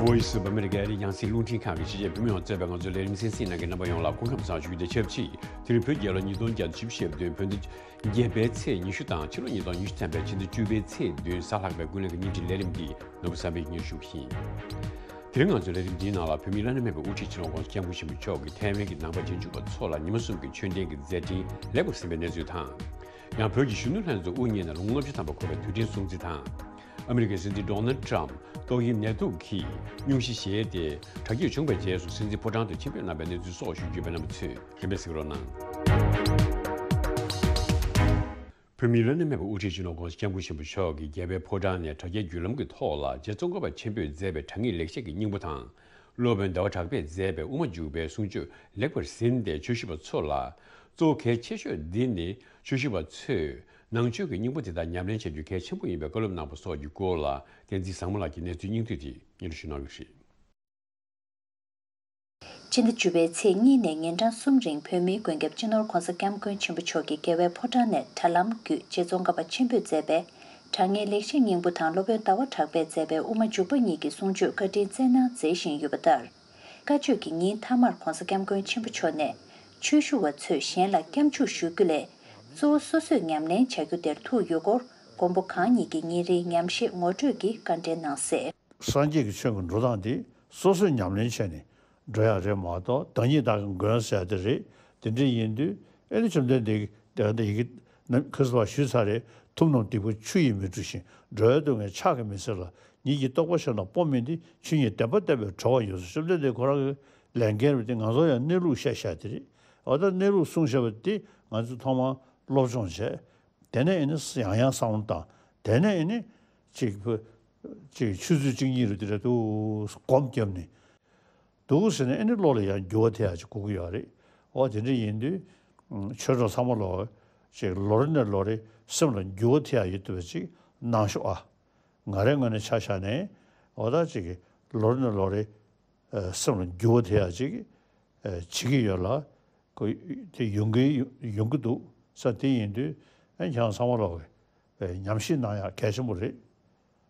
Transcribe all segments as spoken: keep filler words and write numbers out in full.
Voice of America ཨ་རིའི་རྒྱང་སྲིང་རླུང་འཕྲིན་ཁང་གི་ཕྱི་རྒྱལ་བོད་མི་ཡོངས་གཙོས་པའི་ང་ཚོའི་ལས་རིམ་གསན་གཟིགས་གནང་མཁན་རྣམ་པ་ཡོངས་ལ་སྐུ་ཁམས་བཟང་ཞུ་རྒྱུ་དང་ཆབས་ཅིག་དེ་རིང་བོད་རྒྱལ་ལོ་ཉིས་སྟོང་བརྒྱ་དང་བཞི་བཅུ་ཞེ་བདུན་བོད་ཟླ་བརྒྱད་པའི་ཚེས་ཉི་ཤུ་དང་ཕྱི་ལོ་ཉིས་སྟོང་ཉི་ཤུ་ཐམ་པའི་ཕྱི་ཟླ་བཅུ་པའི་ཚེས་བདུན་གཟའ་ལྷག་པའི་ཀུན་གླེང་གི་ཉིན་གཅིག་ལས་རིམ་འདི་ནོར་བུ་བསམ་འཕེལ་གྱིས་སྙན་ཞུ་ཞུ་གི་ཡིན། དེ་རིང་ང་ཚོའི་ལས་རིམ་འདིའི་ནང་ལ་བོད་མིའི་བླ་ན་མེད་པའི་དབུ་ཁྲིད་སྤྱི་ནོར་༧གོང་ས་༧སྐྱབས་མགོན་ཆེན་པོ་མཆོག་གིས་ཐའེ་ཝན་གྱི་ནང་པ་རྗེས་འཇུག་པ་ཚོ་ལ་ཉི་མ་གསུམ་གྱི་ཆོས་ལྡན་གྱི་མཛད་འཕྲིན་ལེགས་པར་ཟིན་པའི་གནས་ཚུལ་དང་། ཡང་བོད་ཀྱི་གཞོན་ནུ་ལྷན་ཚོགས་དབུ་བརྙེས་ནས་ལོ་ངོ་ལྔ་བཅུ་ཐམ་པ་འཁོར་བའི་དུས་དྲན་སྲུང་བརྩི་དང་། ཨ་མི་རི་ཀའི་སྲིད་འཛིན་ཌོ་ནལ་ཊམ་ཏོག་དབྱིབས་ནད་དུག་གིས་སྙུང་གཞི་བཞེས་ཏེ་དྲག་སྐྱེད་བྱུང་བའི་རྗེས་སུ་སྲིད་འཛིན་ཕོ་བྲང་དུ་ཆེད་ཕེབས་གནང་བའི་གནས་ཚུལ་སོགས་ཞུ་རྒྱུ་ཡོད་པས་རྣམ་པ་ཚོས་རིམ་པས་གཟིགས་རོགས་གནང་། བོད་མིའི་བླ་ན་མེད་པའི་དབུ་ཁྲིད་སྤྱི་ནོར་༧གོང་ས་༧སྐྱབས་མགོན་ཆེན་པོ་མཆོག་གིས་རྒྱལ་བའི་ཕོ་བྲང་ནས་དྲ་རྒྱའི་བརྒྱུད་ལམ་གྱི་ཐོག་ལ་རྗེ་ཙོང་ཁ་པ་ཆེན་པོས་མཛད་པའི་དྲང་ངེས་ལེགས་བཤད་ཀྱི་སྙིང་པོ་དང་། སློབ་དཔོན་ཟླ་བ་གྲགས་པས་མཛད་པའི་དབུ་མ་འཇུག་པའི་གསུང་ཆོས་ལེགས་པར་ཟིན་ཏེ་ཆོས་ཞུ་བ་ཚོ་ལ། གཙོ་བོ་གལ་ཆེ་ཤོས་འདི་ནི་ཆོས་ཞུ་བ་ཚོས་ནང་ཆོས་ཀྱི་སྙིང་པོ་དེ་དག་ཉམས་ལེན་བྱ་རྒྱུ་གལ་ཆེན་པོ་ཡིན་པའི་བཀའ་སློབ་གནང་བ་སོགས་ཀྱི་སྐོར་ལ་བསྟན་འཛིན་བཟང་མོ་ལགས་ཀྱིས་གནས་ཚུལ་སྙིང་བསྡུས་དེ་སྙན་སྒྲོན་ཞུ་གནང་གི་རེད། སྤྱི་ཟླ་བཅུ་པའི་ཚེས་གཉིས་ནས་ཉིན་གྲངས་གསུམ་རིང་བོད་མིའི་མགོན་སྐྱབས་སྤྱི་ནོར་༧གོང་ས་༧སྐྱབས་མགོན་ཆེན་པོ་མཆོག་གིས་རྒྱལ་བའི་ཕོ་བྲང་ནས་དྲ་ལམ་བརྒྱུད་རྗེ་ཙོང་ཁ་པ་ཆེན་པོས་མཛད་པའི་དྲང་ངེས་ལེགས་བཤད་སྙིང་པོ་དང་སློབ་དཔོན་ཟླ་བ་གྲགས་པས་མཛད་པའི་དབུ་མ་འཇུག་པ་གཉིས་ཀྱི་གསུང་ཆོས་བཀའ་དྲིན་སྩལ་གནང་མཛད་བཞིན་ཡོད་པ་ལྟར། བཀའ་ཆོས་ཀྱི་ཉིན་མཐའ་མར་༧གོང་ས་༧སྐྱབས་མགོན་ཆེན་པོ་མཆོག་ནས་ཆོས་ཞུ་བ་ཚོས་གཞན་ལ་སྐྱབས་འཇུག་ཞུ་རྒྱུ་ལས། གཙོ་བོ་སོ་སོས་ཉམས་ལེན་བྱ་རྒྱུ་དེར་ཐུག་ཡོད་སྐོར་མགོན་པོ་གང་ཉིད་ཀྱིས་ཉིན་རེའི་ཉམས་བཞེས་ངོ་སྤྲོད་ཀྱིས་བཀའ་འགྲེལ་གནང་གསལ། སངས་རྒྱས་ཀྱི་ཆོས་ཀྱི་འགྲོ་སྟངས་འདི་སོ་སོས་ཉམས་ལེན་བྱས་ནས་འགྲོ་ཡག་རེད་མ་གཏོགས་བདག་ཉིད་བདག་གི་མགོན་ཟེར་ཡག་དེ་རེད། དེ་འདྲ་ཡིན་དུས་ཨེ་ནི་བཅོམ་ལྡན་འདས་ཀྱིས་དེ་ཡི་གེ་ནམ་ཁ་སང་ཞུས་ཚར་རེད། ཐུབ་རྣམས་སྡིག་པ་ཆུ་ཡིས་མི་འཁྲུ་ཞིང་། འགྲོ་བའི་སྡུག་བསྔལ་ཕྱག་གིས་མི་སེལ་ལ། ཉིད་ཀྱི་རྟོགས་པ་ཤར་ན་སྤོང་མི་འདི། ཆོས་ཉིད་བདེན་པ་བསྟན་པས་གྲོལ་བ་ཡོངས་སུ། བཅོམ་ལྡན་འདས་ཁོ་རང་གི་ལས་འགན་རེད་དེ། ང་ཚོ་ཡང་གནས་ལུགས་བཤད་བཤད་དེ་རེད། འོ་ད་གནས་ལུགས་གསུངས་བཞག་པ་འདི་ང་ཚོས་ཐོག་མར་སློབ་སྦྱོང་བྱས། དེ་ནས་ཨེ་ནི་ཡང་ཡང་བསམ་བློ་བཏང་། དེ་ནས་ཨེ་ནི་ཅིག་བུ་ཅིག་ཆུ་ཚོད་གཅིག་གཉིས་རེ་དེ་འདྲ་འདུག་སྒོམ་བརྒྱབ་ནས་འདུག་ཟེར་ནས་ཨེ་ནི་བློ་ལ་ཡང་འགྱུར་བ་ཐེབས་ཡག་ཅིག་དགོས་ཀྱི་ཡོད་རེད། འོ་དེ་འདྲ་ཡིན་དུས་ཆོས་གྲོགས་ཚང་མ་ལོ་ཅིག་ལོ་རེ་ནས་ལོ་རེ་སེམས་ལ་འགྱུར་བ་ཐེབས་ཡག་ཡོད་ཐུབ་པ་ཅིག་གནང་ཤོག་ཨ། ང་རའི་ངོས་ནས་ཆ་བཞག་ནས་འོ་ད་ཅིག་ལོ་རེ་ནས་ལོ་རེ་ཨ་སེམས་ལ་འགྱུར་བ་ཐེབས་ཡག་ཅིག་ཨ་བྱེད་ཀྱི་ཡོད་ལ། ཁོ་དེ་ཡོང་གི་ཡོང་གི་འདུག་ས། དེ་ཡིན་དུས་ཨ་ཁྱེད་རང་ཚང་མ་ལོག་གི་ཉམས་ཞིབ་གནང་ཡག་གལ་ཆེན་པོ་རེད།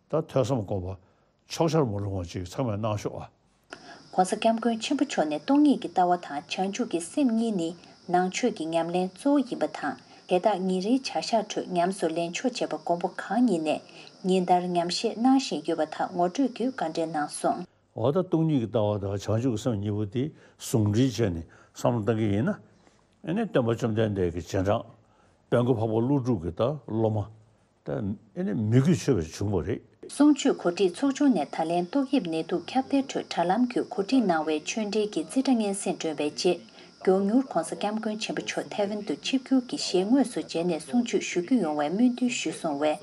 ད་ཐོས་བསམ་སྒོམ་པ་ཕྱོགས་ཆར་མ་ལྷུང་བ་ཅིག་ཚང་མས་གནང་ཤོག་ཨ། ༸གོང་ས་༸སྐྱབས་མགོན་ཆེན་པོ་མཆོག་ནས་སྟོང་ཉིད་ཀྱི་ལྟ་བ་དང་བྱང་ཆུབ་ཀྱི་སེམས་གཉིས་ནི་ནང་ཆོས་ཀྱི་ཉམས་ལེན་གཙོ་བོ་ཡིན་པ་དང་། དེ་དག་ཉིན་རེའི་བྱ་གཞག་ཁྲོད་ཉམས་སུ་ལེན་ཆོག་ཅེས་པ་མགོན་པོ་གང་ཉིད་ནས་ཉིན་ལྟར་ཉམས་བཞེས་གནང་བཞིན་ཡོད་པ་དག་ངོ་སྤྲོད་ཀྱིས་བཀའ་འགྲེལ་གནང་སོང་། འོ་ད་སྟོང་ཉིད་ཀྱི་ལྟ་བ་དང་བྱང་ཆུབ་ཀྱི་སེམས་གཉིས་པོ་དེ་ཟུང་འབྲེལ་བྱས་ནས་བསམ་བློ་བཏང་གི་ཡིན་ན། ཨེ་ནི་སྟོན་པ་བཅོམ་ལྡན་འདས་ཀྱི་རྗེས་འབྲང་། དཔལ་མགོན་འཕགས་པ་ཀླུ་སྒྲུབ་ཀྱི་ད་སློབ་མ། ད་ཨེ་ནི་མོས་གུས་ཆེ་བའི་བྱུང་བ་རེད། གསུང་ཆོས་གོ་སྒྲིག་ཚོགས་ཆུང་ནས་ད་ལན་ཏོག་དབྱིབས་ནད་དུག་ཁྱབ་གདལ་ཁྲོད་དྲ་ལམ་བརྒྱུད་གོ་སྒྲིག་གནང་བའི་ཆོས་འབྲེལ་གྱི་རྩིས་ཁྲ་སྙན་སེང་བསྒྲོན་པའི་རྗེས། མགྱོགས་མྱུར་༸གོང་ས་༸སྐྱབས་མགོན་ཆེན་པོ་མཆོག་ཐའེ་ཝན་དུ་ཆིབས་བསྒྱུར་གྱིས་ཞལ་དངོས་སུ་མཇལ་ནས་གསུང་ཆོས་ཞུ་རྒྱུ་ཡོང་བའི་སྨོན་འདུན་ཞུས་སོང་བས།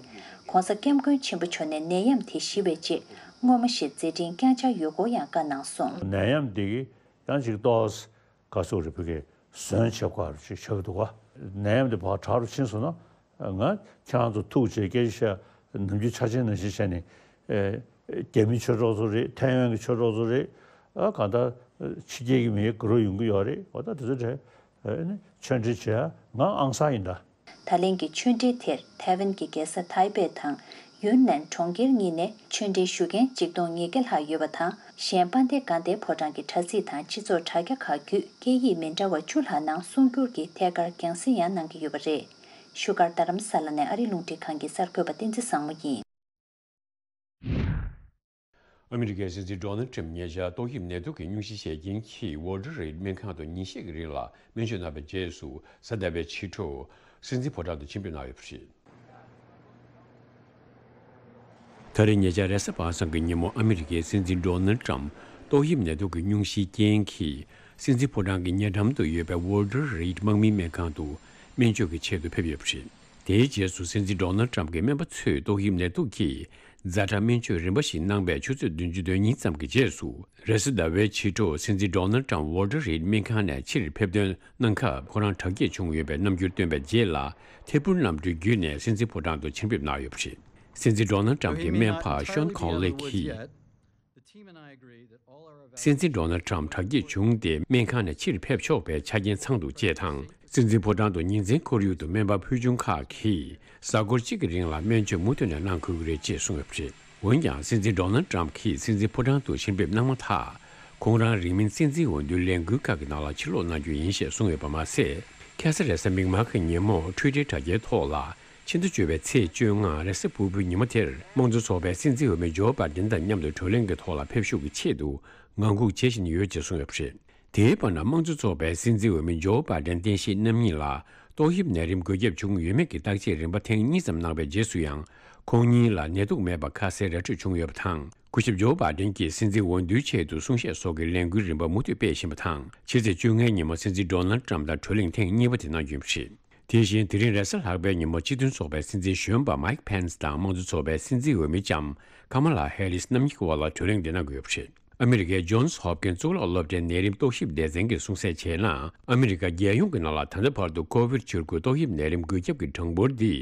༸གོང་ས་༸སྐྱབས་མགོན་ཆེན་པོ་མཆོག་ནས་ནད་ཡམས་དེ་ཞི་བའི་རྗེས་སྔོན་མ་བཞིན་མཛད་འཕྲིན་བསྐྱངས་འཆར་ཡོད་སྐོར་ཡང་བཀའ་གནང་སོང་། ནད་ཡམས་འདི་གིས་ཡང་ཅིག་ཏོག་ཙམ་ག་ཚོད་རེ་བུ་གས་ཟོན་བྱེད་དགོས་ཅིག་ཆགས་ཀྱི་འདུག་ག། ནད་ཡམས་འདི་ཕར་དྲག་རུ་ཕྱིན་སོང་ན། ང་ཁྱེད་རང་ཚོ་ཐུག་བྱས་སྐད་ཆ་བཤད། ནམ་རྒྱུན་ཆ་ཆེན་ནང་བཞིན་བྱས་ནས། ཨེ། རྒྱ་མི་ཆོས་གྲོགས་ཚོ་རེད། ཐའེ་ཝན་གྱི་ཆོས་གྲོགས་ཚོ་རེད། ཨ་གང་ལྟར་ཕྱི་རྒྱལ་གྱི་མི་དགའ་རབ་ཡོང་གི་ཡོད་རེད། འོ་ད་དེ་ཚོ་གྲས་ཨེ་ནི་ཆོས་འབྲེལ་བྱས་ང་ཨང་གསར་ཡིན་འདྲ། ད་ལན་གྱི་ཆོས་འབྲེལ་དེར་ཐའེ་ཝན་གྱི་རྒྱལ་ས་ཐའེ་པེ་དང་ཡུན་ནན་གྲོང་ཁྱེར་གཉིས་ནས་ཆོས་འབྲེལ་ཞུ་མཁན་གཅིག་སྟོང་ཉིས་བརྒྱ་ལྷག་ཡོད་པ་དང་། གཞན་དཔལ་ལྡན་དགའ་ལྡན་ཕོ་བྲང་གི་དྲ་ཚིགས་དང་སྤྱི་ཚོགས་དྲ་རྒྱ་ཁག་བརྒྱུད་སྐད་ཡིག་མི་འདྲ་བ་བཅུ་ལྷག་ནང་གསུང་སྒྱུར་གྱིས་ཐད་ཀར་རྒྱང་སྲིང་ཡང་གནང་གི་ཡོད་པ་རེད། བཞུགས་སྒར་རྡ་རམ་ས་ལ་ནས་ཨ་རིའི་རླུང་འཕྲིན་ཁང་གི་གསར་འགོད་པ་བསྟན་འཛིན་བཟང་མོ་ཡིན། ཨ་མི་རི་ཀའི་སྲིད་འཛིན་ཌོ་ནལ་ཊམ་ཉེ་ཆར་ཏོག་དབྱིབས་ནད་དུག་གི་སྙུང་གཞི་བཞེས་རྐྱེན་གྱིས་ཝོལ་ཊར་རེད་སྨན་ཁང་དུ་ཉིན་ཤས་ཀྱི་རིང་ལ་སྨན་བཅོས་གནང་བའི་རྗེས་སུ་གཟའ་ཟླ་བའི་ཕྱི་དྲོ་སྲིད་འཛིན་ཕོ་བྲང་དུ་ཆེད་ཕེབས་གནང་ཡོད་པ་རེད། ད་རེས་ཉེ་ཆར་རེས་གཟའ་པ་སངས་ཀྱི་ཉིན་མོ་ཨ་མི་རི་ཀའི་སྲིད་འཛིན་ཌོ་ནལ་ཊམ་ཏོག་དབྱིབས་ནད་དུག་གི་སྙུང་གཞིའི་རྐྱེན་གྱིས་སྲིད་འཛིན་ཕོ་བྲང་གི་ཉེ་འགྲམ་དུ་ཡོད་པའི་ཝོལ་ཊར་རེད་དམག་མིའི་སྨན་ཁང་དུ་སྨན་བཅོས་ཀྱི་ཆེད་དུ་ཕེབས་ཡོད་པ་རེད། དེའི་རྗེས་སུ་སྲིད་འཛིན་ཌོ་ནལ་ཊམ་གྱི་སྨན་པ་ཚོས་ཏོག་དབྱིབས་ནད་དུག་གི་ཛ་དྲག་སྨན་བཅོས་རིམ་པ་ཞིག་གནང་བའི་ཆུ་ཚོད་བདུན་ཅུ་དོན་གཉིས་ཙམ་གྱི་རྗེས་སུ། རེས་གཟའ་ཟླ་བའི་ཕྱི་དྲོ་སྲིད་འཛིན་ཌོ་ནལ་ཊམ་ཝོལ་ཊར་རེད་སྨན་ཁང་ནས་ཕྱིར་ཕེབས་ཐོན་གནང་སྐབས་ཁོ་རང་དྲག་སྐྱེད་བྱུང་ཡོད་པའི་རྣམ་འགྱུར་སྟོན་པའི་རྗེས་ལ་ཐད་འཕུར་གནམ་གྲུའི་བརྒྱུད་ནས་སྲིད་འཛིན་ཕོ་བྲང་དུ་ཕྱིར་ཕེབས་གནང་ཡོད་པ་རེད། སྲིད་འཛིན་ཌོ་ནལ་ཊམ་གྱི་སྨན་པ་ཤོན་ཁོང་ལེ་གིས། སྲིད་འཛིན་ཌོ་ནལ་ཊམ་དྲག་སྐྱེད་བྱུང་སྟེ་སྨན་ཁང་ནས་ཕྱིར་ཕེབས་ཆོག་པའི་ཆ་རྐྱེན་ཚང་འདུག་ཅེས་དང་། སྲིད་འཛིན་ཕོ་བྲང་དུ་ཉིན་མཚན་ཁོར་ཡུག་ཏུ་སྨན་པ་ཕུལ་བྱུང་ཁག་གིས་གཟའ་འཁོར་གཅིག་གི་རིང་ལ་སྨན་བཅོས་མུ་མཐུད་ནས་གནང་དགོས་ཀྱི་རེད་ཅེས་གསུངས་ཡོད་པ་རེད། འོན་ཀྱང་སྲིད་འཛིན་ཌོ་ནལ་ཊམ་གྱིས་སྲིད་འཛིན་ཕོ་བྲང་དུ་ཕྱིར་ཕེབས་གནང་མ་ཐག་ཁོང་རང་རིང་མིན་སྲིད་འཛིན་འོས་བསྡུའི་ལས་འགུལ་ཁག་གི་ནང་ལ་ཕྱིར་ལོག་གནང་རྒྱུ་ཡིན་ཞེས་གསུངས་ཡོད་པ་མ་ཟད། ཁ་སང་རེས་གཟའ་མིག་དམར་གྱི་ཉིན་མོ་ཊུའི་ཊར་དྲ་རྒྱའི་ཐོག་ལ། ཕྱི་ཟླ་བཅུ་པའི་ཚེས་བཅོ་ལྔ་རེས་གཟའ་ཕུར་བུའི་ཉིན་མོ་དེར་དམངས་གཙོ་ཚོགས་པའི་སྲིད་འཛིན་འོས་མི་ཇོ་བྷའི་ཌེན་དང་མཉམ་དུ་གྲོས་གླེང་གི་ཐོག་ལ་ཕེབས་ཞུགས་ཀྱི་ཆེད་དུ་ངང་སྒུག་བྱེད་བཞིན་ཡོད་ཅེས་གསུངས་ཡོད་པ་རེད། དེའི་བར་ན་དམངས་གཙོ་ཚོགས་པའི་སྲིད་འཛིན་འོས་མི་ཇོ་བྷའི་ཌེན་བསྟན་བཤིག་རྣམ་གཉིས་ལ་ཏོག་དབྱིབས་ནད་རིམས་འགོས་ཁྱབ་བྱུང་ཡོད་མེད་ཀྱི་བརྟག་དཔྱད་རིམ་པ་ཐེངས་གཉིས་ཙམ་གནང་བའི་རྗེས་སུ་ཡང་ཁོང་གཉིས་ལ་ནད་དུག་མེད་པ་ཁ་གསལ་ར་འཕྲོད་བྱུང་ཡོད་པ་དང་། སྐུ་ཞབས་ཇོ་བྷའི་ཌེན་གྱིས་སྲིད་འཛིན་འོས་བསྡུའི་ཆེད་དུ་གསུང་བཤད་སོགས་ཀྱི་ལས་འགུལ་རིམ་པ་མུ་མཐུད་སྤེལ་བཞིན་པ་དང་། ཕྱི་ཚེས་བཅོ་ལྔའི་ཉིན་མོ་སྲིད་འཛིན་ཌོ་ནལ་ཊམ་དང་གྲོས་གླེང་ཐེངས་གཉིས་པ་དེ་གནང་རྒྱུ་ཡིན་པ་རེད། དེ་བཞིན་དེ་རིང་རེས་གཟའ་ལྷག་པའི་ཉིན་མོ་སྤྱི་མཐུན་ཚོགས་པའི་སྲིད་འཛིན་གཞོན་པ་མའིག་ཕེན་སི་དང་དམངས་གཙོ་ཚོགས་པའི་སྲིད་འཛིན་འོས་མི་ལྕམ་ཀ་མ་ལ་ཧེ་རིས་རྣམ་གཉིས་ཀྱི་དབར་ལ་གྲོས་གླེང་དེ་གནང་དགོས་ཡོད་པ་རེད། ཨ་མི་རི་ཀའི་ཇོན་སི་ཧོབ་ཀིན་གཙུག་ལག་སློབ་གྲྭའི་ནད་རིམས་རྟོག་ཞིབ་སྡེ་ཚན་གྱིས་གསུངས་གསལ་བྱས་ན། ཨ་མི་རི་ཀ་རྒྱལ་ཡོངས་ཀྱི་ནང་ལ་ད་ལྟ་བར་དུ་ཀོ་བིཌ་བཅུ་དགུ་ཏོག་དབྱིབས་ནད་རིམས་འགོས་ཁྱབ་ཀྱི་གྲངས་འབོར་འདི་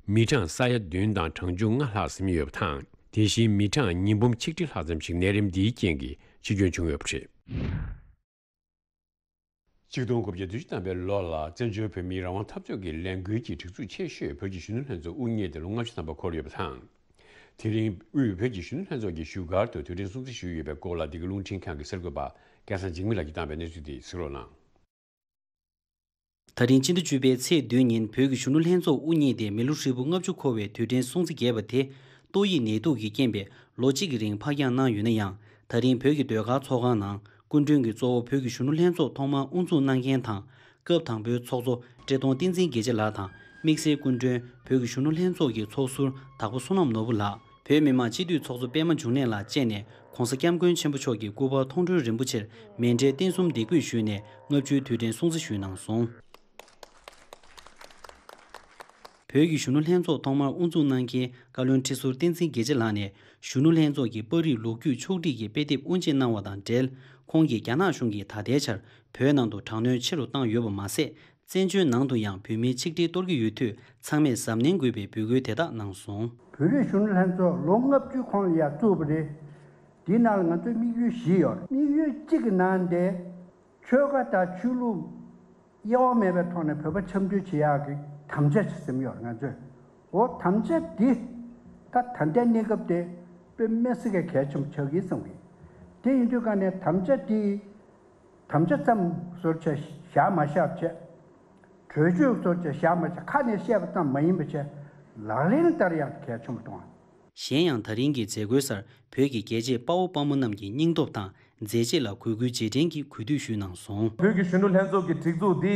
མི་གྲངས་ས་ཡ་བདུན་དང་གྲངས་ཆུང་ལྔ་ལྷག་ཟིན་ཡོད་པ་དང་། དེ་བཞིན་མི་གྲངས་ཉིས་འབུམ་ཆིག་ཁྲི་ལྷག་ཙམ་ཞིག་ནད་རིམས་འདིའི་རྐྱེན་གྱིས་འཆི་སྐྱོན་བྱུང་ཡོད་པ་རེད། ཆིག་སྟོང་དགུ་བརྒྱ་བདུན་ཅུ་ཐམ་པའི་ལོ་ལ་བཙན་བྱོལ་བོད་མིའི་རང་དབང་འཐབ་རྩོད་ཀྱི་ལས་འགུལ་གྱི་སྒྲིག་འཛུགས་ཆེ་ཤོས་བོད་ཀྱི་གཞོན་ནུ་ལྷན་ཚོགས་དབུ་བརྙེས་ཏེ་ལོ་ལྔ་བཅུ་ཐམ་པ་འཁོར་ཡོད་པ་དང་། དེ་རིང་དབུས་བོད་ཀྱི་གཞོན་ནུ་ལྷན་ཚོགས་ཀྱིས་བཞུགས་སྒར་དུ་དུས་དྲན་སྲུང་བརྩི་ཞུས་ཡོད་པའི་སྐོར་ལ། འདི་ག་རླུང་འཕྲིན་ཁང་གི་གསར་འགོད་པ་སྐལ་བཟང་འཇིགས་མེད་ལགས་ཀྱིས་བཏང་བའི་གནས་ཚུལ་དེ་གཟིགས་རོགས་གནང་། ད་རིང་སྤྱི་ཟླ་བཅུ་པའི་ཚེས་བདུན་ཉིན་བོད་ཀྱི་གཞོན་ནུ་ལྷན་ཚོགས་དབུ་བརྙེས་ཏེ་མི་ལོ་ཧྲིལ་པོ་ལྔ་བཅུ་འཁོར་བའི་དུས་དྲན་སྲུང་བརྩི་རྒྱས་པ་དེ་ཏོག་དབྱིབས་ནད་དུག་གི་རྐྱེན་པས་ལོ་གཅིག་གི་རིང་ཕར་འགྱངས་གནང་ཡོད་ན་ཡང་། ད་རིང་བོད་ཀྱི་ཟློས་གར་ཚོགས་ཁང་ནང་སྐུ་མགྲོན་གྱི་གཙོ་བོ་བོད་ཀྱི་གཞོན་ནུ་ལྷན་ཚོགས་ཐོག་མར་དབུ་འཛུགས་གནང་མཁན་དང་། སྐབས་དང་པོའི་ཚོགས་གཙོ་བཀྲས་མཐོང་བསྟན་འཛིན་དགེ་བྱེད་ལགས་དང་། དམིགས་བསལ་སྐུ་མགྲོན་བོད་ཀྱི་གཞོན་ནུ་ལྷན་ཚོགས་ཀྱི་ཚོགས་ཟུར་དྭགས་པོ་བསོད་ནམས་ནོར་བུ་ལགས། བོད་མི་མང་སྤྱི་འཐུས་ཚོགས་གཙོ་པད་མ་འབྱུང་གནས་ལགས་བཅས་ནས་༧གོང་ས་༧སྐྱབས་མགོན་ཆེན་པོ་མཆོག་གི་སྐུ་པར་མཐོང་གྲོལ་རིན་པོ་ཆེར་མཎྜལ་རྟེན་གསུམ་འདེགས་འབུལ་ཞུས་ནས་ལྔ་བཅུའི་དུས་དྲན་སྲུང་བརྩི་ཞུས་གནང་སོང་། བོད་ཀྱི་གཞོན་ནུ་ལྷན་ཚོགས་ཐོག་མར་དབུ་འཛུགས་གནང་མཁན་བཀའ་བློན་ཁྲི་ཟུར་བསྟན་འཛིན་དགེ་བྱེད་ལགས་ནས་གཞོན་ནུ་ལྷན་ཚོགས་ཀྱི་པར་རིས་ལོ་རྒྱུས་ཕྱོགས་སྒྲིག་གི་དཔེ་དེབ་དབུ་འབྱེད་གནང་བ་དང་འབྲེལ། ཁོང་གིས་རྒྱ་ནག་གཞུང་གིས་ད་ལྟའི་ཆར་བོད་ནང་དུ་དྲག་གནོན་ཆེ་རུ་བཏང་ཡོད་པ་མ་ཟད། བཙན་བྱོལ་ནང་དུ་ཡང་བོད་མིའི་ཆིག་སྒྲིལ་གཏོར་གྱི་ཡོད་དུས་ཚང་མས་གཟབ་ནན་དགོས་པའི་འབོད་སྐུལ་དེ་དག་གནང་སོང་། བོད་རིགས་གཞོན་ནུ་ལྷན་ཚོགས་ལོ་ལྔ་བཅུ་གོང་ལ་ཡར་བཙུགས་པ་རེད། འདིའི་ནང་ལ་ང་ཚོའི་དམིགས་ཡུལ་བཞི་ཡོད་རེད། དམིགས་ཡུལ་གཅིག་གི་ནང་དེ་ཆོལ་ཁ་དང་ཆོས་ལུགས་དབྱེ་བ་མེད་པའི་ཐོག་ནས་བོད་པ་འཆམ་མཐུན་བྱེད་ཡག་གི་དམ་བཅའ་ཞིག་ཟིན་ཡོད་རེད་ང་ཚོས། འོ་དམ་བཅའ་འདི་ད་ད་ལྟའི་གནས་སྐབས་དེ་དཔེ་མི་སྲིད་ཀྱི་གལ་ཆེན་པོ་ཆགས་ཀྱི་བསམ་གི། དེ་ཡིན་དུས་ག་ནས་དམ་བཅའ་འདི། དམ་བཅའ་ཙམ་བཟོ་བྱས་བཞག་མ་བཞག་བྱས། གྲོས་ཆོད་བཟོ་བྱས་བཞག་མ་བྱས་ཁ་ནས་བཤད་པ་ཙམ་མ་ཡིན་པ་བྱས། ལག་ལེན་བསྟར་ཡག་གལ་ཆེན་པོ་གཏོང་བ། གཞན་ཡང་ད་རིང་གི་མཛད་སྒོའི་སར་བོད་ཀྱི་རྒྱལ་གཅེས་དཔའ་བོ་དཔའ་མོ་རྣམས་ཀྱི་སྙིང་སྟོབས་དང་མཛད་རྗེས་ལ་གུས་བཀུར་རྗེས་དྲན་གྱི་གུས་འདུད་ཞུས་གནང་སོང་། བོད་ཀྱི་གཞོན་ནུ་ལྷན་ཚོགས་ཀྱི་སྒྲིག་འཛུགས་འདི་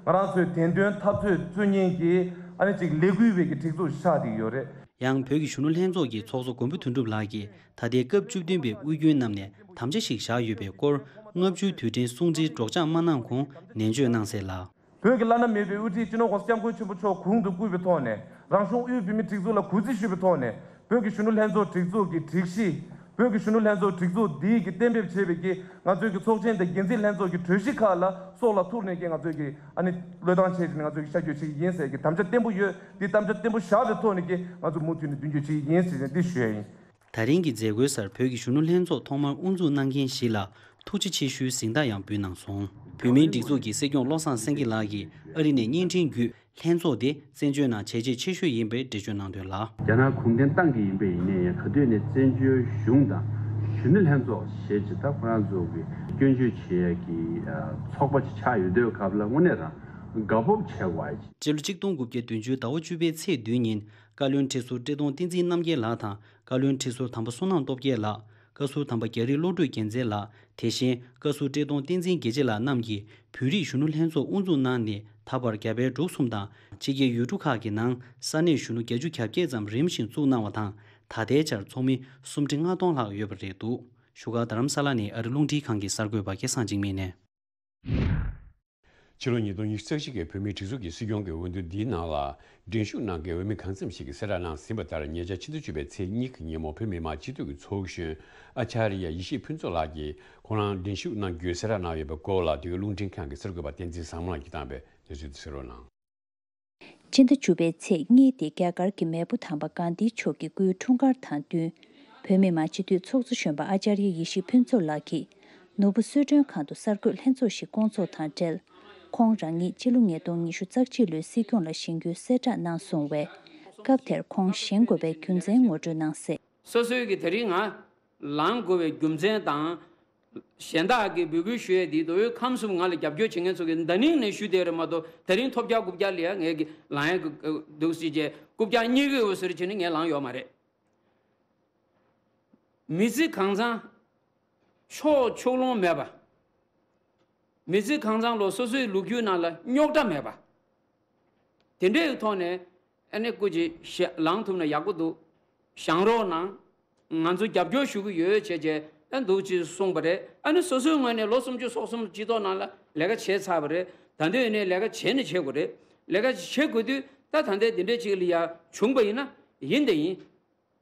ང་རང་ཚོའི་བདེན་དོན་འཐབ་རྩོད་རྩོད་མཁན་གྱི་ཨ་ནི་ཅིག་ལས་འགུལ་བའི་གི་སྒྲིག་འཛུགས་ཤིག་ཆགས་བསྡད་ཡོད་རེད། ཡང་བོད་ཀྱི་གཞོན་ནུ་ལྷན་ཚོགས་ཀྱི་ཚོགས་གཙོ་མགོན་པོ་དོན་གྲུབ་ལགས་ཀྱིས་ད་ལྟའི་སྐབས་བཅུ་བདུན་པའི་དབུས་རྒྱུན་རྣམས་ནས་དམ་བཅའ་ཞིག་བཞག་ཡོད་པའི་སྐོར། ལྔ་བཅུའི་དུས་དྲན་སྲུང་བརྩིའི་སྒྲོག་སྦྱང་མ་གནང་གོང་ནན་བརྗོད་གནང་གསལ་ལ། བོད་ཀྱི་བླ་ན་མེད་པའི་དབུ་ཁྲིད་སྤྱི་ནོར་༧གོང་ས་༧སྐྱབས་མགོན་ཆེན་པོ་མཆོག་གོང་དུ་བཀུར་བའི་ཐོག་ནས་རང་གཞུང་དབུས་བོད་མིའི་སྒྲིག་འཛུགས་ལ་གུས་བརྩི་ཞུ་བའི་ཐོག་ནས་བོད་ཀྱི་གཞོན་ནུ་ལྷན་ཚོགས་སྒྲིག་འཛུགས་ཀྱི་སྒྲིག་གཞི། བོད་ཀྱི་གཞོན་ནུ་ལྷན་ཚོགས་སྒྲིག་འཛུགས་འདིའི་གི་གཏན་འབེབས་བྱས་པའི་གི་ང་ཚོའི་གི་ཚོགས་ཆེན་དང་འགན་འཛིན་ལྷན་ཚོགས་ཀྱི་གྲོས་གཞི་ཁག་ལ་སྲོག་ལ་ཐུག་ནས་གི་ང་ཚོའི་གི་ཨ་ནི་བློས་བཏང་བྱས་ཏེ་ང་ཚོའི་གི་ཤར་བསྐྱོད་བྱེད་ཀྱི་ཡིན་ཟེར་གི་དམ་བཅའ་བརྟན་པོ་ཡོད། འདི་དམ་བཅའ་བརྟན་པོ་བཞག་པའི་ཐོག་ནས་གི་ང་ཚོ་མུ་མཐུད་ནས་མདུན་སྐྱོད་བྱེད་ཀྱི་ཡིན་ཟེར་ནས་འདི་ཞུ་ཡ་ཡིན། ད་རིང་གི་མཛད་སྒོའི་སར་བོད་ཀྱི་གཞོན་ནུ་ལྷན་ཚོགས་ཐོག་མར་དབུ་འཛུགས་གནང་མཁན་ཞིག་ལ་ཐུགས་རྗེ་ཆེ་ཞུའི་གཟེངས་རྟགས་ཡང་འབུལ་གནང་སོང་། བོད་མིའི་སྒྲིག་འཛུགས་ཀྱི་སྲིད་སྐྱོང་བློ་བཟང་སེང་གེ་ལགས་ཀྱིས་ཨ་རི་ནས་བརྙན་འཕྲིན་བརྒྱུད་ལྷན་ཚོགས་དེ་བཙན་བྱོལ་ནང་བྱས་རྗེས་ཆེ་ཤོས་ཡིན་པའི་འགྲེལ་བརྗོད་གནང་དོན་ལ། རྒྱ་ནག་གུང་ཁྲན་ཏང་གི་ཡིན་པ་ཡིན་ནའི་ཡང་ག་དུས་ནས་བཙན་བྱོལ་གཞུང་དང་གཞོན་ནུ་ལྷན་ཚོགས་ཞེས་ཀྱི་ད་ཁོ་རང་ཚོ་གི་སྐྱོན་བརྗོད་བྱེད་ཡས་ཀྱི་ཚོགས་པ་ཅིག་ཆགས་ཡོད་དུས་སྐབས་ལ་དངོས་གནས་རང་དགའ་སྤོབས་བྱེད་དགོས་ཡ་ཅིག་སྤྱི་ལོ་ཆིག་སྟོང་དགུ་བརྒྱ་བདུན་ཅུ་ཟླ་བ་བཅུ་པའི་ཚེས་བདུན་ཉིན་བཀའ་བློན་ཁྲི་ཟུར་བཀྲས་མཐོང་བསྟན་འཛིན་རྣམ་རྒྱལ་ལགས་དང་། བཀའ་བློན་ཁྲི་ཟུར་དམ་པ་བསོད་ནམས་སྟོབས་རྒྱལ་ལགས། བཀའ་ཟུར་དམ་པ་རྒྱ་རི་བློ་གྲོས་རྒྱལ་མཚན་ལགས། དེ་བཞིན་བཀའ་ཟུར་བཀྲས་མཐོང་བསྟན་འཛིན་དགེ་བྱེད་ལགས་རྣམས་ཀྱིས་བོད་རིགས་གཞོན་ནུ་ལྷན་ཚོགས་དབུ་འཛུགས་གནང་ནས་ད་བར་རྒྱ་བལ་འབྲུག་གསུམ་དང་ཕྱི་རྒྱལ་ཡུལ་གྲུ་ཁག་གི་ནང་ས་གནས་གཞོན་ནུ་བརྒྱད་ཅུ་གྱ་བརྒྱད་ཙམ་རིམ་བཞིན་བཙུགས་གནང་བ་དང་། ད་ལྟའི་ཆར་ཚོགས་མི་སུམ་ཁྲི་ལྔ་སྟོང་ལྷག་ཡོད་པ་རེད་འདུག་བཞུགས་སྒར་རྡ་རམ་ས་ལ་ནས་ཨ་རི་རླུང་འཕྲིན་ཁང་གི་གསར་འགོད་པ་སྐལ་བཟང་འཇིགས་མེད་ནས། ཕྱི་ལོ་ཉིས་སྟོང་ཉི་ཤུ་རྩ་གཅིག་གི་བོད་མིའི་སྒྲིག་འཛུགས་ཀྱི་སྲིད་སྐྱོང་གི་འོས་བསྡུ་འདིའི་ནང་ལ་འགྲན་ཞུགས་གནང་མཁན་འོས་མི་གང་འཚམ་ཞིག་གིས་གསལ་བསྒྲགས་གནང་ཟིན་པ་ལྟར། ཉེ་ཆར་ཕྱི་ཟླ་བཅུ་པའི་ཚེས་གཉིས་ཀྱི་ཉིན་མོ་བོད་མི་མང་སྤྱི་འཐུས་ཀྱི་ཚོགས་གཞོན་ཨ་ཅཱརྱ་ཡེ་ཤེས་ཕུན་ཚོགས་ལགས་ཀྱིས་ཁོང་རང་འགྲན་ཞུགས་གནང་རྒྱུའི་གསལ་བསྒྲགས་གནང་ཡོད་པའི་སྐོར་ལ། འདི་ག་རླུང་འཕྲིན་ཁང་གི་གསར་འགོད་པ་བསྟན་འཛིན་བཟང་མོ་ལགས་ཀྱིས་བཏང་བའི་གནས་ཚུལ་དེ་གཟིགས་རོགས་གནང་། སྤྱི་ཟླ་བཅུ་པའི་ཚེས་གཉིས་དེ་རྒྱ་གར་གྱི་མེས་པོ་དམ་པ་གྷན་དྷིའི་མཆོག་གི་སྐུའི་འཁྲུངས་སྐར་དང་བསྟུན། བོད་མི་མང་སྤྱི་འཐུས་ཚོགས་གཙོ་གཞོན་པ་ཨ་ཅཱརྱ་ཡེ་ཤེས་ཕུན་ཚོགས་ལགས་ཀྱིས་ནོར་བུ་གསོལ་མགྲོན་ཁང་དུ་གསར་འགོད་ལྷན་ཚོགས་ཤིག་བསྐོང་ཚོགས་དང་འབྲེལ། ཁོང་རང་ཉིད་ཕྱི་ལོ་ཉིས་སྟོང་ཉི་ཤུ་རྩ་གཅིག་ལོའི་སྲིད་སྐྱོང་ལ་བཞེངས་རྒྱུའི་གསལ་བསྒྲགས་གནང་སོང་བས། སྐབས་དེར་ཁོང་བཞེངས་དགོས་པའི་རྒྱུ་མཚན་ངོ་སྤྲོད་གནང་གསལ། སོ་སོའི་གི་དེ་རིང་ང་ལངས་དགོས་པའི་རྒྱུ་མཚན་དང་། གཞན་དག་གིས་འབོད་སྐུལ་ཞུ་ཡས་འདི་མདོ་དབུས་ཁམས་གསུམ་ང་ལ་རྒྱབ་སྐྱོར་བྱེད་མཁན་ཚོ་གིས་ད་ནིང་ནས་ཞུ་བསྡད་རེད་མ་གཏོགས། དེ་རིང་ཐོབ་རྒྱག་རྐུབ་རྒྱག་ལ་ཡ་ངས་གི་ལངས་ཡ་གི་འདུག་སྲིད་ཅེས། རྐུབ་རྒྱག་རྙེད་གི་ཡོད་ཟེར་བྱས་ནས་ངས་ལངས་ཡོད་མ་རེད། མི་ཚེ་གང་ཚང་ཕྱོགས་ཕྱོགས་ལྷུང་མེད་པ། མི་ཚེ་གང་ཚང་ལོ་སོ་སོའི་ལོ་རྒྱུས་ནང་ལ་རྙོག་དྲ་མེད་པ། དེ་འདྲའི་ཐོག་ནས་ཨ་ནི་སྐུ་མཁྱེན་ཞེ་ལངས་ཐུབ་ན་ཡག་པོ་འདུག་བཞེངས་རོགས་གནང་། ང་ཚོ་རྒྱབ་སྐྱོར་ཞུ་གི་ཡོད་བྱས་བྱས་ཨ་འདུག་ཅེས་གསུངས་པ་རེད། ཨ་ནི་སོ་སོའི་ངོས་ནས་ལོ་སུམ་ཅུ་སོ་གསུམ་སྤྱི་ཚོགས་ནང་ལ་ལས་ཀ་བྱས་ཚར་བ་རེད། ད་འདོད་ནས་ལས་ཀ་བྱས་ནས་བྱེད་དགོས་རེད། ལས་ཀ་བྱེད་དགོས་དུས་ད་ད་ལྟའི་འདི་འདྲའི་ཅིག་ལ་ཡ་བྱུང་པ་ཡིན་ན་ཡིན་དེ་ཡིན།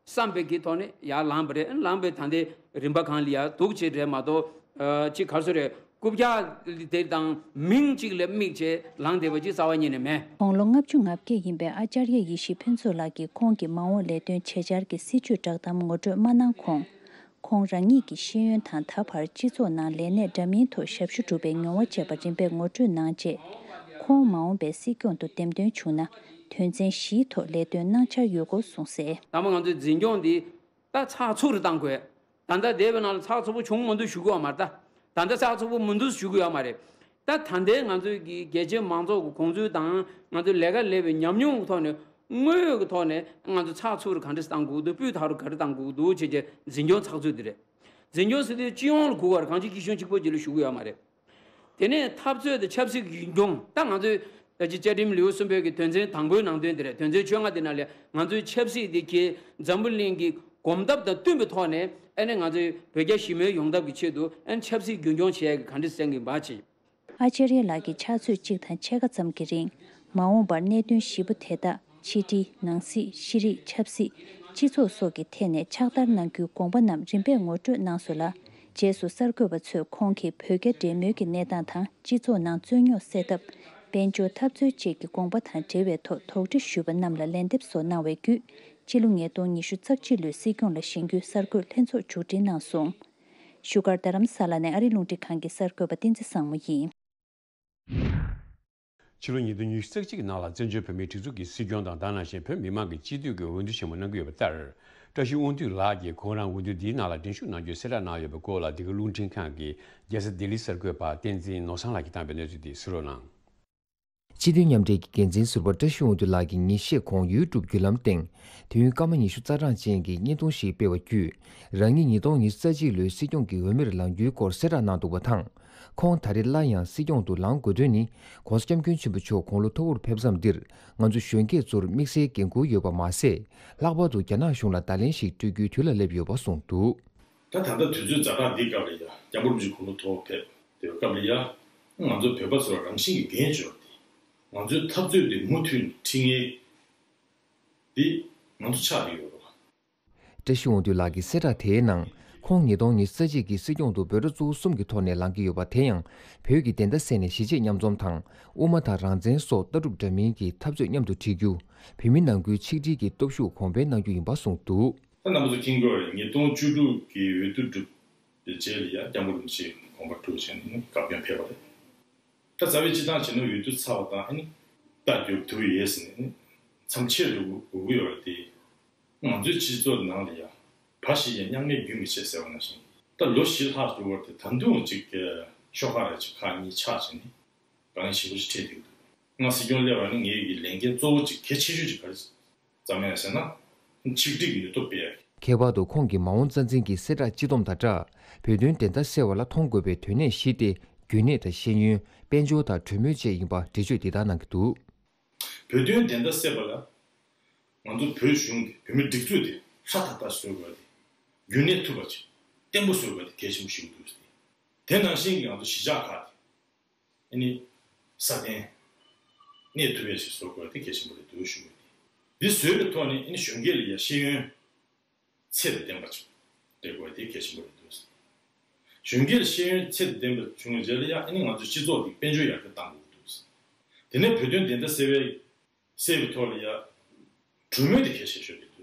བསམ་པའི་གི་ཐོག་ནས་ཡར་ལངས་པ་རེད། ལངས་པའི་ད་ལྟའི་རིམ་པ་གང་ལ་ཡར་འདུག་ཅེས་རེད་མ་གཏོགས། ཨ་ཅིག་ག་རེ་ཟེར་རེད། རྐུབ་བཀྱག་དེ་དང་མིང་གཅིག་ལ་དམིགས་བྱས་ལངས་བསྡད་པ་ཅིག་རྩ་བ་ཉིད་ནས་མེད། དགུང་ལོ་ལྔ་བཅུ་ང་བརྒྱད་ཡིན་པའི་ཨ་ཅར་ཡ་ཡེ་ཤེས་ཕུན་ཚོགས་ལགས་ཀྱིས་ཁོང་གི་མ་འོངས་ལས་དོན་བྱེད་འཆར་གྱི་སྲིད་བྱུས་བསྒྲགས་གཏམ་ངོ་སྤྲོད་མ་གནང་གོང་། ཁོང་རང་ཉིད་ཀྱི་ཤེས་ཡོན་དང་ད་བར་སྤྱི་ཚོགས་ནང་ལས་གནས་འདྲ་མིན་ཐོག་ཞབས་ཞུ་བསྒྲུབས་པའི་མྱོང་བ་བཅས་པ་རིམ་པས་ངོ་སྤྲོད་གནང་རྗེས། ཁོང་མ་འོངས་པའི་སྲིད་སྐྱོང་དུ་འདེམས་ཐོན་བྱུང་ན། དོན་ཚན་བཞིའི་ཐོག་ལས་དོན་གནང་འཆར་ཡོད་སྐོར་གསུངས་གསལ། ད་མ་ང་ཚོའི་འཛིན་སྐྱོང་འདི་ད་ཚགས་ཚུད་རུ་བཏང་དགོས། ད་ལྟ་འདས་པའི་ནང་ལ་ཚགས་ཚུད་པོ་བྱུང་མི་འདུག་ཞུ་གི་ཡོད་མ་རེད། ད་ད་ལྟ་ཚགས་ཚུད་པོ་མི་འདུག་ཞུ་གི་ཡོད་མ་རེད། ད་ད་ལྟའི་ང་ཚོའི་གི་རྒྱལ་སྤྱིའི་མང་ཚོགས་ཀྱི་དགོངས་ཚུལ་དང་ང་ཚོའི་ལས་ཀ་ལས་པའི་ཉམས་མྱོང་གི་ཐོག་ནས་དངོས་ཡོད་ཀྱི་ཐོག་ནས་ང་ཚོ་ཚགས་ཚུད་རུ་ག་འདྲ་བཏང་དགོས་འདུག་སྤུས་དག་རུ་ག་འདྲ་བཏང་དགོས་འདུག་བྱས་རྗེས་འཛིན་སྐྱོང་ཚགས་ཚུད་འདི་རེད། འཛིན་སྐྱོང་ཟེར་དུས་སྤྱི་ཡོངས་ལ་གོ་བར་གང་ཅི་སྐྱིད་གཤོངས་གཅིག་པོ་ཅིག་ལ་ཞུ་གི་ཡོད་མ་རེད། དེ་ནས་འཐབ་རྩོད་དང་ཆབ་སྲིད་ཀྱི་རྒྱུན་འཁྱོངས། ད་ང་ཚོས་ད་ཅི་བཅའ་ཁྲིམས་ལེའུ་གསུམ་པའི་གི་དོན་ཚན་དང་པོའི་ནང་དོན་དེ་རེད། དོན་ཚན་བཅོ་ལྔ་དེ་ནང་ལ་ང་ཚོའི་ཆབ་སྲིད་དེ་གའི་འཛམ་བུ་གླིང་གི་གོམ་སྟབས་དང་བསྟུན་པའི་ཐོག་ནས་ཨ་ནི་ང་ཚོའི་བོད་རྒྱ་ཞི་མོལ་ཡོང་ཐབས་ཀྱི་ཆེད་དུ་ཨ་ནི་ཆབ་སྲིད་རྒྱུན་འཁྱོངས་བྱེད་ཡག་གི་ག་འདྲ་བྱེད་ཀྱི་ཡིན་པ་བྱེད། ཨ་ཅར་ཡ་ལགས་ཀྱིས་ཕྱག་ཚོད་གཅིག་དང་ཕྱེད་ཀ་ཙམ་གྱི་རིང་། མ་འོངས་པར་གནད་དོན་བཞི་པོ་དེ་དག་ཕྱི་དྲིལ། ནང་སྲིད། ཤེས་རིག་ཆབ་སྲིད། སྤྱི་ཚོགས་སོགས་ཀྱི་ཐད་ནས་ཕྱག་བསྟར་གནང་རྒྱུའི་དགོངས་པ་རྣམས་རིམ་པས་ངོ་སྤྲོད་གནང་སོང་ལ། རྗེས་སུ་གསར་འགོད་པ་ཚོས་ཁོང་གིས་བོད་རྒྱ་འབྲེལ་མོལ་གྱི་གནས་སྟངས་དང་། སྤྱི་ཚོགས་ནང་རྩོད་རྙོག་སེལ་ཐབས། དཔལ་འབྱོར་འཐབ་རྩོད་བཅས་ཀྱི་དགོངས་པ་དང་འབྲེལ་བའི་ཐོག་དོགས་འདྲི་ཞུས་པ་རྣམས་ལ་ལན་འདེབས་སོགས་གནང་བའི་བརྒྱུད། སྤྱི་ལོ་ཉིས་སྟོང་ཉི་ཤུ་རྩ་གཅིག་ལོའི་སྲིད་སྐྱོང་ལ་བཞེངས་རྒྱུའི་གསར་འགོད་ལྷན་ཚོགས་མཇུག་སྒྲིལ་གནང་སོང་། བཞུགས་སྒར་རྡ་རམ་ས་ལ་ནས་ཨ་རི་རླུང་འཕྲིན་ཁང་གི་གསར་འགོད་པ་བསྟན་འཛིན་བཟང་མོ་ཡིན། ཕྱི་ལོ་ཉིས་སྟོང་ཉི་ཤུ་རྩ་གཅིག་གི་ནང་ལ་བཙན་བྱོལ་བོད་མིའི་སྒྲིག་འཛུགས་ཀྱི་སྲིད་སྐྱོང་དང་། ད་ནང་བཞིན་བོད་མི་མང་གི་སྤྱི་འཐུས་ཀྱི་འོས་བསྡུ་ཆེན་མོ་གནང་གི་ཡོད་པ་ལྟར། བཀྲ་ཤིས་དབང་འདུས་ལགས་ཀྱིས་ཁོང་རང་འོས་བསྡུ་འདིའི་ནང་ལ་འགྲན་ཞུགས་གནང་རྒྱུའི་གསལ་བསྒྲགས་གནང་ཡོད་པའི་སྐོར་ལ། འདི་ག་རླུང་འཕྲིན་ཁང་གི་རྒྱལ་ས་ལྡི་ལི་གསར་འགོད་པ་བསྟན་འཛིན་ནོར་བཟང་ལགས་ཀྱིས་བཏང་བའི་གནས་ཚུལ་འདི་གསན་རོགས་གནང་། སྤྱི་འཐུས་མཉམ་འབྲེལ་གྱི་འགན་འཛིན་ཟུར་པ་བཀྲ་ཤིས་དབང་འདུས་ལགས་ཀྱིས་ཉིན་ཤས་གོང་ཡུ་ཊུབ་བརྒྱུད་ལམ་སྟེང་དུས་ཡུན་སྐར་མ་ཉི་ཤུ་རྩ་གྲངས་ཅན་གྱི་བརྙན་ཐུང་ཞིག་སྤེལ་བ་བརྒྱུད། རང་ཉིད་ཉིས་སྟོང་ཉི་ཤུ་རྩ་གཅིག་ལོའི་སྲིད་སྐྱོང་གི་འོས་མིར་ལངས་རྒྱུའི་སྐོར་གསལ་བསྒྲགས་གནང་འདུག་པ་དང་། ཁོང་ད་རེས་སླར་ཡང་སྲིད་སྐྱོང་དུ་ལངས་དགོས་དོན་ནི། ྋགོང་ས་ྋསྐྱབས་མགོན་ཆེན་པོ་མཆོག་དགུང་ལོ་མཐོ་བོར་ཕེབས་མཚམས་འདིར། ང་ཚོ་གཞོན་སྐྱེས་ཚོར་དམིགས་བསལ་འགན་འཁུར་ཡོད་པ་མ་ཟད། ལྷག་པར་དུ་རྒྱ་ནག་གཞུང་ལ་བརྡ་ལན་ཞིག་སྤྲོད་རྒྱུའི་དུས་ལ་སླེབས་ཡོད་པ་གསུངས་འདུག། ད་ད་ལྟ་དུས་ཚོད་ཛ་དྲག་འདིའི་སྐབས་ལ་ཡ། སྐྱབས་མགོན་རིན་པོ་ཆེ་དགུང་ལོ་མཐོ་བོ་ཕེབས་བསྡད་པའི་སྐབས་ལ་ཡ། ང་ཚོ་བོད་པ་ཚོར་རང་བཞིན་གྱི་འགན་ཡོད་དེ། ང་ཚོའི་འཐབ་རྩོད་དེ་མུ་མཐུད་ནས་ཁྲིད་མཁན་དེ་ང་ཚོ་ཆགས་བསྡད་ཡོད་རེད། བཀྲ་ཤིས་དབང་འདུས་ལགས་ཀྱི་གསལ་བསྒྲགས་དེའི་ནང་། ཁོང་ཉིས་སྟོང་ཉི་ཤུ་རྩ་གཅིག་གི་སྲིད་སྐྱོང་དུ་འབོད་སྒྲ་གཙོ་བོ་གསུམ་གྱི་ཐོག་ནས་ལངས་ཀྱི་ཡོད་པ། དེ་ཡང་བོད་ཀྱི་བདེན་མཐའ་གསལ་ནས་གཞིས་བྱེས་མཉམ་འཛོམས་དང་། དབུ་མ་དང་རང་བཙན་སོགས་ལྟ་གྲུབ་འདྲ་མིན་གྱི་འཐབ་རྩོད་མཉམ་དུ་སྒྲིལ་རྒྱུ། བོད་མི་ནང་ཁུལ་ཆིག་སྒྲིལ་གྱི་སྟོབས་ཤུགས་གོང་འཕེལ་གནང་རྒྱུ་ཡིན་པ་གསུངས་འདུག། ད་རྣམ་པ་ཚོ་མཁྱེན་གྱི་ཡོད་རེད། ཉིས་སྟོང་བཅུ་དྲུག་གི་འོས་བསྡུ་གྲུབ་པའི་རྗེས་ལ་ཡ། སྐྱབས་མགོན་རིན་པོ་ཆེ་དགོངས་པ་གྲོལ་བྱས་ནས་བཀའ་བཀྱོན་ཕེབས་པ་རེད། ད་རྩ་བའི་སྤྱིར་བཏང་བྱས་ན་འོས་བསྡུ་ཚར་བ་དང་ཨ་ནི་རྟ་རྒྱུག་ཐུབ་ཡས་ཟེར་ནས་མཚམས་ཆད་འགྲོ་གི་ཡོད་རེད་དེ། ང་ཚོའི་སྤྱི་ཚོགས་ནང་ལ་ཡ། བ་ཞིག་ཡང་མཉམ་མེད་རྒྱུན་མི་ཆད་ཟེར་བ་ནང་བཞིན། ད་ལོ་བཞི་ལྷག་འགྲོ་བར་དེ་ད་དུང་ཅིག་ཤོག་ཁག་རེ་ཅིག་ཁག་གཉིས་ཆགས་བྱས་ནས་དཀའ་ངལ་ཆེན་པོ་ཞིག་འཕྲད་བསྡད་ཀྱི་འདུག། ང་སྲིད་སྐྱོང་སླེབས་པ་ནི་ངའི་གི་ལས་འགན་གཙོ་བོ་ཅིག་གལ་ཆེ་ཤོས་ཅིག་ག་རེ་ཙམ་ཡང་ཟེར་ན། ཆིག་སྒྲིལ་གྱི་ནུས་སྟོབས་སྤེལ་ཡ། ཁྱད་པར་དུ་ཁོང་གིས་མ་འོངས་རྩ་འཛིན་གྱི་གསལ་བསྒྲགས་སྤྱི་སྡོམ་དང་སྦྲགས། བོད་དོན་བདེན་མཐའ་གསལ་བ་ལ་མཐོང་དགོས་པའི་དོན་གནད་བཞི་སྟེ། རྒྱུན་གནས་དང་ཤེས་ཡོན། དཔལ་འབྱོར་དང་གྲོས་མོལ་བཅས་ཡིན་པ་འགྲེལ་བརྗོད་འདི་ལྟར་གནང་གི་འདུག། བོད་དོན་བདེན་མཐའ་གསལ་བ་ལ། ང་ཚོ་བོད་གཞུང་དེ། བོད་མིའི་སྒྲིག་འཛུགས་དེ་ཧྲ་ཐག་ཐག་བཟོ་དགོས་ཏེ། རྒྱུན་གནས་ཐུབ་པ་ཅིག་བརྟན་པོ་བཟོ་དགོས་ཏེ་གལ་ཆེན་པོ་ཞིག་འདུག། དེ་ནང་བཞིན་གྱི་ང་ཚོ་གཞིས་ཆགས་ཁག་དེ། ཨ་ནི་སྲ་བརྟན་གནས་ཐུབ་ཡས་ཞིག་བཟོ་དགོས་དེ་གལ་ཆེན་པོ་རེད་འདུག་ཞུ་གི་ཡོད། འདི་བཟོས་པའི་ཐོག་ནས་ཨ་ནི་གཞོན་སྐྱེས་ལ་ཡ་ཤེས་ཡོན་ཚད་དང་ལྡན་པ་ཅིག་སྤྲད་དགོས་དེ་གལ་ཆེན་པོ་རེད་འདུག། གཞོན་སྐྱེས་ལ་ཤེས་ཡོན་ཚད་དང་ལྡན་པ་བྱུང་བའི་རྗེས་ལ་ཡ་ཨ་ནི་ང་ཚོའི་སྤྱི་ཚོགས་འདི་དཔལ་འབྱོར་ཡར་རྒྱས་གཏང་དགོས་འདུག། དེ་ནས་བོད་དོན་བདེན་མཐའ་གསལ་བའི་གསལ་བའི་ཐོག་ལ་ཡ། གྲོས་མོལ་དེ་གལ་ཆེ་ཤོས་རེད་འདུག།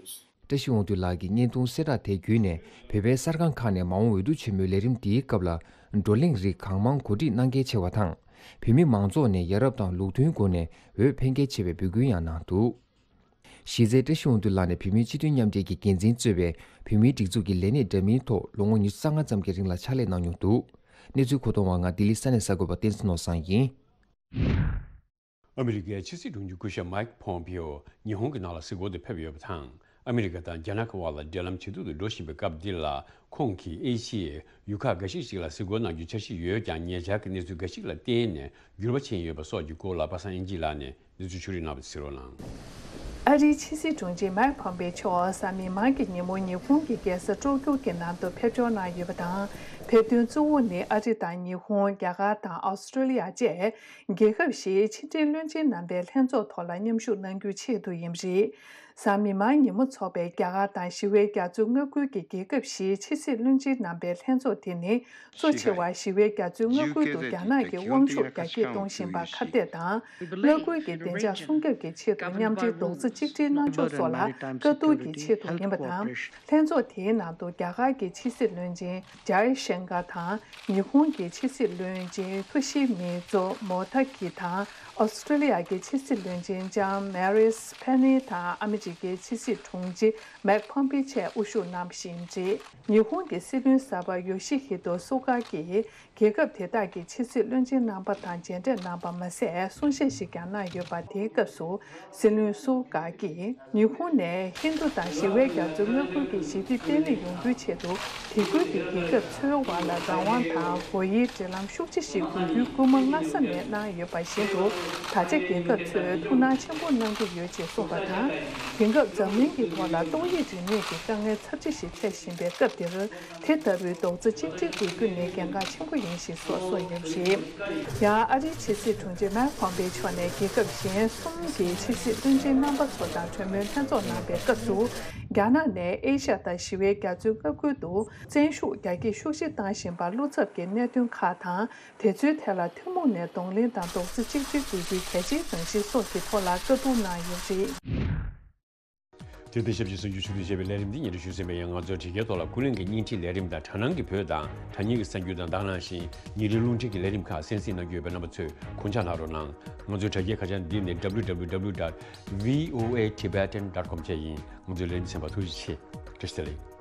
བཀྲ་ཤིས་དབང་འདུས་ལགས་ཀྱི་བརྙན་ཐུང་གསལ་བསྒྲགས་དེ་བརྒྱུད་ནས། བོད་པའི་གསར་ཁང་ཁག་ནས་མ་འོངས་འོས་བསྡུ་ཆེན་མོའི་ལས་རིམ་འདིའི་སྐབས་ལ། བགྲོ་གླེང་རིགས་གང་མང་གོ་སྒྲིག་གནང་གལ་ཆེ་བ་དང་། བོད་མི་མང་ཚོགས་ནས་ཡ་རབས་དང་ལུགས་མཐུན་སྒོ་ནས་འོས་འཕེན་གལ་ཆེ་བའི་འབོད་སྐུལ་ཡང་གནང་འདུག། གཞི་རྩའི་བཀྲ་ཤིས་དབང་འདུས་ལགས་ནས་བོད་མིའི་སྤྱི་མཐུན་མཉམ་འབྲེལ་གྱི་འགན་འཛིན་གཙོས་པའི་བོད་མིའི་སྒྲིག་འཛུགས་ཀྱི་ལས་སྣེ་འདྲ་མིན་ཐོག་ལོ་ངོ་ཉི་ཤུ་རྩ་ལྔ་ཙམ་གྱི་རིང་ལ་ཕྱག་ལས་གནང་མྱོང་འདུག་གནས་ཚུལ་མཁོ་གཏོང་བ་ང་ལྡི་ལི་ས་གནས་གསར་འགོད་པ་བསྟན་འཛིན་ནོར་བཟང་ཡིན། ཨ་མི་རི་ཀའི་ཕྱི་སྲིད་དྲུང་ཆེ་སྐུ་ཞབས་མའིག་ཕོམ་པིའོ་ཉི་ཧོང་གི་ནང་ལ་གཟིགས་སྐོར་དུ་ཕེབས་ཡོད་པ་དང་། ཨ་མི་རི་ཀ་དང་རྒྱ་ནག་གི་དབར་ལ་འབྲེལ་ལམ་ཇེ་སྡུག་ཏུ་འགྲོ་བཞིན་པའི་སྐབས་འདི་ལ། ཁོང་གིས་ཨེ་ཤི་ཡའི་ཡུལ་ཁག་འགའ་ཞིག་ཅིག་ལ་གཟིགས་སྐོར་གནང་རྒྱུའི་འཆར་གཞི་ཡོད་ཀྱང་། ཉེ་ཆར་གྱི་གནས་ཚུལ་འགའ་ཞིག་ལ་བརྟེན་ནས་འགྱུར་བ་ཕྱིན་ཡོད་པ་སོགས་ཀྱི་སྐོར་ལ་པ་སངས་དབྱངས་སྐྱིད་ལགས་ནས་གནས་ཚུལ་ཕྱོགས་སྒྲིག་གནང་བ་དེ་གསན་རོགས་གནང་། ཨ་རིའི་ཕྱི་སྲིད་དྲུང་ཆེ་མའིག་ཕོམ་པེ་མཆོག་གཟའ་མིག་དམར་གྱི་ཉིན་མོ་ཉི་ཧོང་གི་རྒྱལ་ས་ཀྲོ་ཀྱོ་གི་ནང་དུ་ཕེབས་འབྱོར་གནང་ཡོད་པ་དང་། ཕེབས་དོན་གཙོ་བོ་ནི་ཨ་རི་དང་ཉི་ཧོང་། རྒྱ་གར་དང་ཨོ་སི་ཀྲོ་ལི་ཡ་བཅས་རྒྱལ་ཁབ་བཞིའི་ཕྱི་འབྲེལ་བློན་ཆེན་རྣམ་པའི་ལྷན་ཚོགས་ཐོག་ལ་མཉམ་ཞུགས་གནང་རྒྱུའི་ཆེད་དུ་ཡིན་པ་རེད། གཟའ་མིག་དམར་ཉིན་མོ་འཚོགས་པའི་རྒྱ་གར་དང་ཞི་བའི་རྒྱ་མཚོའི་མངའ་ཁུལ་གྱི་རྒྱལ་ཁབ་བཞིའི་ཕྱི་སྲིད་བློན་ཆེན་རྣམ་པའི་ལྷན་ཚོགས་དེ་ནི། གཙོ་ཆེ་བ་ཞི་བའི་རྒྱ་མཚོའི་མངའ་ཁུལ་དུ་རྒྱ་ནག་གི་དབང་ཤུགས་རྒྱ་སྐྱེད་གཏོང་བཞིན་པར་ཁ་གཏད་དང་། མངའ་ཁུལ་གྱི་བདེ་འཇགས་སྲུང་སྐྱོབ་ཀྱི་ཆེད་དུ་མཉམ་འབྲེལ་རྡོག་རྩ་གཅིག་སྒྲིལ་གནང་ཕྱོགས་སོགས་ལ་བཀའ་བསྡུར་གྱི་ཆེད་དུ་ཡིན་པ་དང་། ལྷན་ཚོགས་དེའི་ནང་དུ་རྒྱ་གར་གྱི་ཕྱི་སྲིད་བློན་ཆེན་ཇའི་ཤང་ཀར་དང་། ཉི་ཧོང་གི་ཕྱི་སྲིད་བློན་ཆེན་ཐོ་ཤི་མི་ཛོ་མོ་ཐ་ཀི་དང་། ཨོ་སི་ཀྲོ་ལི་ཡ་གི་ཕྱི་སྲིད་བློན་ཆེན་ལྕམ་མེ་རིས་པེ་ནི་དང་། ཨ་མི་རི་ཀའི་ཕྱི་སྲིད་དྲུང་ཆེ་མེག་ཕོམ་པི་བཅས་དབུ་བཞུགས་གནང་བཞིན་རེད། ཉི་ཧོང་གི་སྲིད་བློན་གསར་པ་ཡོ་ཤི་ཧི་དོ་སུ་ག་གིས་རྒྱལ་ཁབ་དེ་དག་གི་ཕྱི་སྲིད་བློན་ཆེན་རྣམ་པ་དང་མཇལ་འཕྲད་གནང་པ་མ་ཟད། གསུང་བཤད་ཞིག་ཀྱང་གནང་ཡོད་པ། དེའི་སྐབས་སུ་སྲིད་བློན་སུ་ག་གིས་ཉི་ཧོང་ནས་ཧིན་རྡུ་དང་ཞི་བའི་རྒྱ་མཚོའི་མངའ་ཁུལ་གྱི་ཞི་བདེ་བརྟན་ལྷིང་ཡོང་རྒྱུའི་ཆེད་དུ། དེ་ཁུལ་གྱི་རྒྱལ་ཁབ་ཚོའི་དབར་ལ་རང་དབང་དང་སྒོ་དབྱེའི་འབྲེལ་ལམ་ཤུགས་ཆེ་ཞིག་དགོས་རྒྱུའི་སྐུལ་མ་སྔ་ས་ནས་གནང་ཡོད་པ་བཞིན་དུ། ད་ཆ་རྒྱལ་ཁབ་ཚོས་ཐུགས་སྣང་ཆེན་པོ་གནང་གི་ཡོད་ཅེས་གསུངས་པ་དང་། དེང་སྐབས་འཛམ་གླིང་གི་ཐོག་ལ་ཏོག་དབྱིབས་རིམས་ནད་ཀྱི་དཀའ་ངལ་ཚབས་ཆེ་ཞིག་འཕྲད་བཞིན་པའི་སྐབས་འདིར། དེ་ལྟ་བུའི་རྡོག་རྩ་གཅིག་སྒྲིལ་དགོས་རྒྱུ་ནི་གལ་འགངས་ཆེན་པོ་ཡིན་ཞེས་སོགས་གསུངས་ཡོད་པ་རེད། ཡང་ཨ་རིའི་ཕྱི་སྲིད་དྲུང་ཆེ་མེག་ཕོམ་པེ་མཆོག་ནས་རྒྱལ་ཁབ་གཞན་གསུམ་གྱི་ཕྱི་སྲིད་བློན་ཆེན་རྣམ་པ་ཚོ་དང་གྲོས་མོལ་ལྷན་ཚོགས་གནང་པའི་སྐབས་སུ། རྒྱ་ནག་ནས་ཨེ་ཤ་ཡ་དང་ཞི་བའི་རྒྱ་མཚོའི་མངའ་ཁུལ་དུ་བཙན་ཤུགས་རྒྱ་སྐྱེད་ཤུགས་ཆེ་བཏང་བཞིན་པར་བློ་འཚབ་ཀྱི་གནད་དོན་ཁག་དང་། དེ་ཚོའི་ཐད་ལ་ཐུན་མོང་ནས་གདོང་ལེན་དང་རྡོག་རྩ་གཅིག་སྒྲིལ་དགོས་རྒྱུའི་གལ་ཆེའི་རང་བཞིན་སོགས་ཀྱི་ཐོག་ལ་བཀའ་བསྡུར་གནང་ཡོད་པ་རེད། དེ་དང་ཆབས་ཅིག་གསར་འགྱུར་ཕྱོགས་བསྡུས་བྱས་པའི་ལས་རིམ་འདི་སྙན་སྒྲོན་ཞུས་ཟིན་པ་ཡིན། ང་ཚོའི་དྲ་རྒྱའི་ཐོག་ལ་ཀུན་གླེང་གི་བརྙན་འཕྲིན་ལས་རིམ་དང་། དྲ་ནང་གི་བོད་དང་དྲ་བརྙན་གྱི་གསར་འགྱུར་དང་། ད་ག་ནང་བཞིན་ཉིན་རེའི་རླུང་འཕྲིན་གྱི་ལས་རིམ་ཁག་གསན་གཟིགས་གནང་རྒྱུ་ཡོད་པའི་རྣམ་པ་ཚོས་དགོངས་འཇགས་གནང་རོགས་གནང་། ང་ཚོའི་དྲ་རྒྱའི་ཁ་བྱང་འདི་ནི་www dot voa tibetan dot com བཅས་ཡིན། ང་ཚོའི་ལས་རིམ་གསན་པར་ཐུགས་རྗེ་ཆེ། བཀྲ་ཤིས་བདེ་ལེགས།